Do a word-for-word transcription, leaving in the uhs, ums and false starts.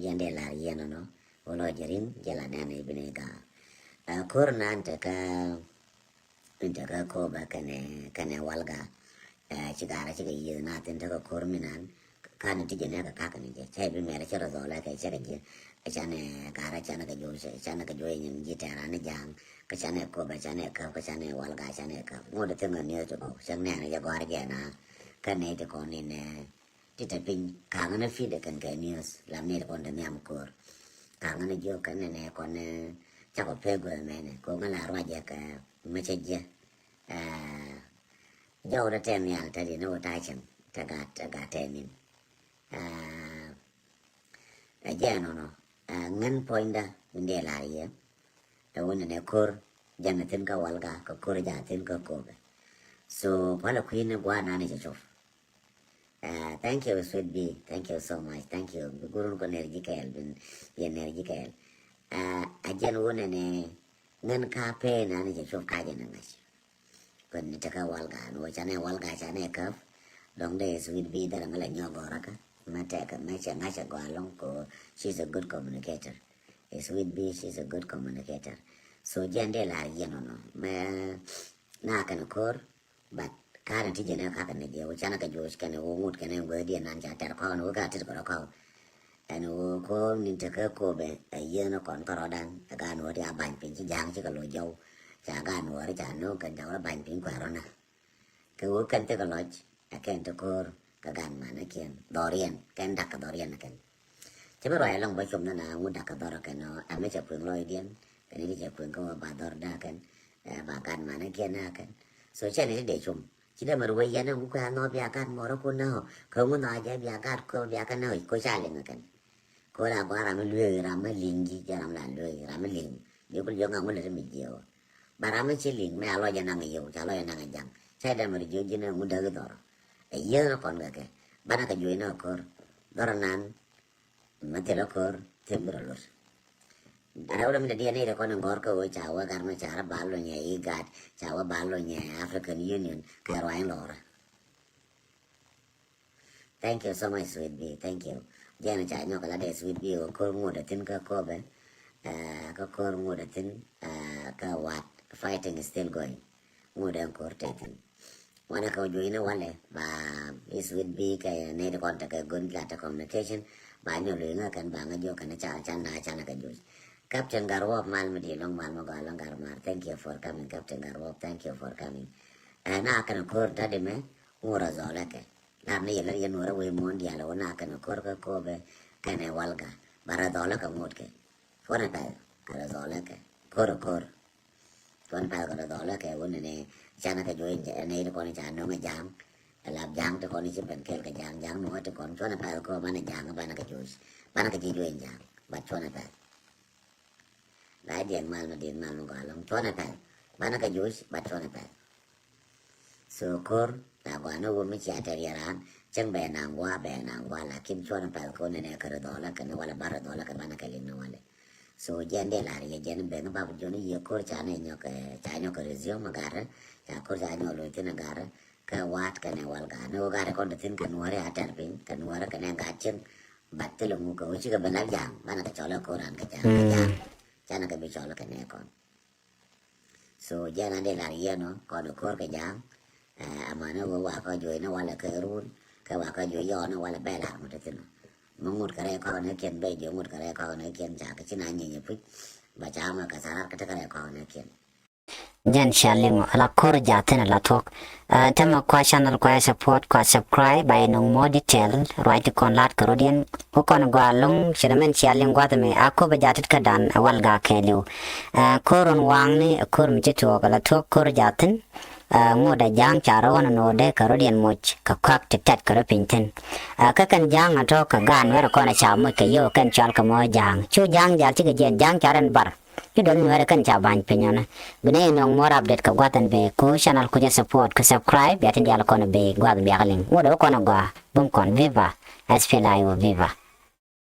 Jɛn dee lar yɛn ɔnɔ wä lɔ jɛ rin jɛ la nɛn i̱ bi ni ga̱a̱. Ɛ ko̱r nan te kä in te kä Koba kɛnɛ kɛnɛ Walga. Ɛ ci ga̱a̱r ci kɛ yiëë na thin te kä ko̱r mi nan. Kan ti jɛ nɛ kɛ kak ni jɛ cɛ bi mɛr cɛ rɔ dhɔlɛ kɛ cɛ kɛ jɛ. Ɛ canɛ ga̱a̱r canɛ kɛ jo̱o̱c canɛ kɛ jo̱o̱c nyin ji̱ tɛɛr an ja̱a̱ŋ. Kä canɛ Koba canɛ käp kä canɛ Walga canɛ käp ŋot ti thiŋ ni ti gɔw cɛ nɛn jɛ gɔ̱a̱r jɛ na. Kä nɛ ti kɔn ni nɛ ti te piny kaŋä ni fit kɛn kɛ news lam ni ti kɔn ti nhiam ko̱r. Kaŋä ni jiök kɛn ni nɛ kɔn ni cakɔ pek guɛ mɛnɛ ko̱ ŋä la ruac jɛ kɛ mɛ cɛ jɛ. Jɔw rɛ tɛn nhial te di ni wä ta̱a̱ cɛn te gat te gat tɛn nin. Ɛ jɛ nɔnɔ ŋän puɔ̱nydä in dee la̱r yɛ. Ɛ wä nɛnɛ ko̱r jɛn ni thi̱n kä Walga kɛ ko̱r ja thi̱n kä Kobe. So kualɛ kui̱n ni gua̱a̱r nani cɛ cop. Thank you Sweet B, thank you so much, thank you. Bi gurun kɔ ner ji̱ kɛɛl bin yɛ ner ji̱ kɛɛl. A jɛn wä nɛnɛ ŋän ka pee nani cɛ cop ka jɛ ni ŋa̱c. Kɔn ni tekä Walga ni wä canɛ Walga canɛ käp. Dɔŋ dee Sweet B dee rɛ ŋä lɛ nyɔk gɔrä kä mɛ tɛk mɛ cɛ ŋa̱c ɛ gɔaa lɔŋ ko. She's a good communicator. Sweet B, she's a good communicator. So jɛn dee la yɛn ɔnɔ mɛ na kɛn ko̱r. But ka̱n ti jɛn ɛ kakɛ ni jɛ wä canɛ kɛ jo̱o̱c kɛn wä ŋut kɛn wä diɛ nan ca tɛr kɔn wä ka tit kɔrɔ kɔn. Ɛn ɣöö ko̱o̱r ni̱n tekä Kobe ɛ yieen kɔn kärɔ̱dan ɛ gan wä ti a ba̱ny piny ci ja̱a̱ŋ cikɛ lo̱c jɔw. Ca gan wä ri ca no̱o̱ŋ kɛn ca wä ba̱ny piny kuɛɛr rɔ̱nä. Kɛ ɣöö kɛn thikɛ lɔc ɛ kɛn ti ko̱o̱r kɛ gan manäkiɛn dhɔriɛn kɛn da̱k kɛ dhɔriɛn ɛ kɛn. Cä bi ruac ɛlɔ̱ŋ bä com nana ŋut da̱k kɛ dhɔr ɛ kɛn ɔ ɛmɛ cɛ kueŋ lɔcdiɛn kɛn ti cɛ kueŋ kä wä ba dhɔr da̱k kɛn. Ɛ ba gan manäkiɛn ɛ kɛn. So cɛ ni ti dee com. Ci dee mɛ ruwec yɛn ɛŋu kuɛ anhɔ bia gat mɔrä kun nä ɔ kɛ ŋu nhɔ jɛ bia gat kɔ bia kɛ nä ɔ ko ca liŋ kɛn. Ko la gɔaa ram mi lueek ram mi liŋ ji̱ jɛ ram la lueek ram mi liŋ. Bi kul jiök ŋa ŋu lɛ ti mi jiɛ ɔ. Ba ram mi ci liŋ mɛ a lɔc ɛ naŋ yio̱w ca lɔc ɛ naŋ jaŋ. Ca dee mɛ ri jiök ji̱ nä ŋu däk dhɔr. Ɛ yieen kɔn kɛ kɛ banɛ kɛ juɔc nä ko̱r dhɔr nan. Mɛ thilɛ ko̱r thil bi rɔ luɔt. Rɛw däm dee diɛn i̱ rɛ kɔn in gɔ̱r kä ɣöö ca wä gar mɛ ca rɛ bal luny ɛ i̱ gat ca wä bal luny ɛ African Union kɛ ruany lɔrä. Thank you so much Sweet B, thank you. Jɛn ca nyɔk la dee Sweet B ɣöö ko̱r ŋot ɛ thi̱n kä Kobe. Kä ko̱r ŋot ɛ thi̱n kä wat fighting is still going. Ŋot ɛ ko̱r te thi̱n. Wanɛ kɛ juɔ̱cni walɛ ba Sweet B kɛ nɛy ti kɔn tekɛ go̱n la te communication ba nyɔ luiŋä kɛn ba ŋä jiök kɛn ca can na canɛ kɛ juɔ̱c. Captain Gatwɔk mal mi di̱i̱t lɔ̱ŋ mal mi gɔaa lɔ̱ŋ gat mar. Thank you for coming Captain Gatwɔk, thank you for coming. Ɛ na kɛn ko̱r ta̱t imɛ ŋurɛ dhɔlɛ kɛ lar ni yɛ lät yɛ nuɔrɛ wee muɔ̱ɔ̱n diaal ɛ wä na kɛn ko̱r kä Kobe kɛnɛ Walga ba rɛ dhɔlɛ kɛ ŋot kɛ. Cuɔnɛ pɛl kɛ rɛ dhɔlɛ kɛ ko̱r ko̱r. Cuɔn pɛl kɛ rɔ dhɔlä kɛ wun ni canɛ kɛ juɔc nɛy ti kɔn ca no̱ŋ ja̱a̱ŋ. Lap ja̱a̱ŋ ti kɔn ci ben kel kɛ ja̱a̱ŋ ja̱a̱ŋ no̱ŋ ti kɔn cuɔn pɛl kɔ banɛ ja̱a̱ŋ banɛ kɛ juɔc. Banɛ kɛ ji̱ juɔc ja̱a̱ŋ bat cuɔn pɛl. La diɛn mal mi diɛn mal mi gɔaa lɔŋ cuɔn pɛl. Banɛ kɛ juɔc bat cuɔn pɛl. So ko̱r la gɔaa ni wun mi cia tɛr yɛ raan cäŋ bɛ naŋ gua̱a̱ bɛ naŋ gua̱a̱ lakin cuɔn pɛl kɛ wun ni nɛ kɛ rɔ dhɔlä kɛ ni walɛ bar rɔ dhɔlä kɛ banɛ kɛ liŋ ni walɛ. So jɛn dee lar yɛ jɛn ben bap jɔn yɛ ko̱r ca nɛ nyɔk ca nyɔk resume gat ca ko̱r ca nyɔk lo̱c thin gat. Kɛ wat kɛ nɛ wal gat ni wä gat kɔn te thin kɛ nuɔri a tɛr piny kɛ nuɔri kɛ nɛ gat cin. Bat thil ŋu kɛ wä cikɛ ben lak ja̱a̱ŋ banɛ kɛ cɔl ɛ ko̱r an kɛ ca kɛ ja̱a̱ŋ. Canɛ kɛ bi cɔl kɛ nɛ kɔn. So jɛn an dee lar yɛn ɔ kɔn ko̱r kɛ ja̱a̱ŋ. Amäni wä wakä juɔcni walɛ kɛ run kɛ wakä juɔc yɔɔni walɛ bɛ lar ŋut ti thin ɔ. Mi ŋut kɛ rɛy kɔk ni kiɛn bɛ jiök ŋut kɛ rɛy kɔk ni kiɛn ca kɛ ci na nyieny puc. Ba ca mɛ kɛ tharar kɛ tekɛ rɛy kɔk ni kiɛn. Jɛn cia liŋ ɔ ala ko̱r ja̱a̱thin ala thuɔ̱k. Tɛmɛ kua channel kua support kua subscribe ba inɔŋ more detail ruac ti kɔn lat kɛ rot yɛn. Wä kɔn gɔaa lo̱ŋ ci rɛ mɛn cia liŋ gua̱th mi a ko̱p a ja̱a̱tit kädan a wal gak kɛɛliw. Ko̱r run waŋni ko̱r mi ci tuɔɔk ala thuɔ̱k ko̱r ja̱a̱thin. Ŋot a ja̱a̱ŋ ca rɔ ɣɔn nodɛ kɛ rot yɛn moc kɛ kuak ti tɛt kɛ rot piny thi̱n. Kä kɛn ja̱a̱ŋ a tɔ̱ kɛ gaat nuɛr kɔn a ca moc kɛ yio̱w kɛn cɔal kɛ mɔ ja̱a̱ŋ cu ja̱a̱ŋ jal cikɛ jiɛn ja̱a̱ŋ ca rɛn bar. Cu dɔ̱ŋ nuɛr kɛn ca ba̱ny piny ɔnɛ bi nɛy nɔŋ mɔ rap det kɛ gua̱th ɛn bee ko̱ channel kucä support kɛ subscribe bia tin dial kɔn bee gua̱th biak liŋ ŋot a wä kɔn a gɔaa bum kɔn viva. S P L A I O viva.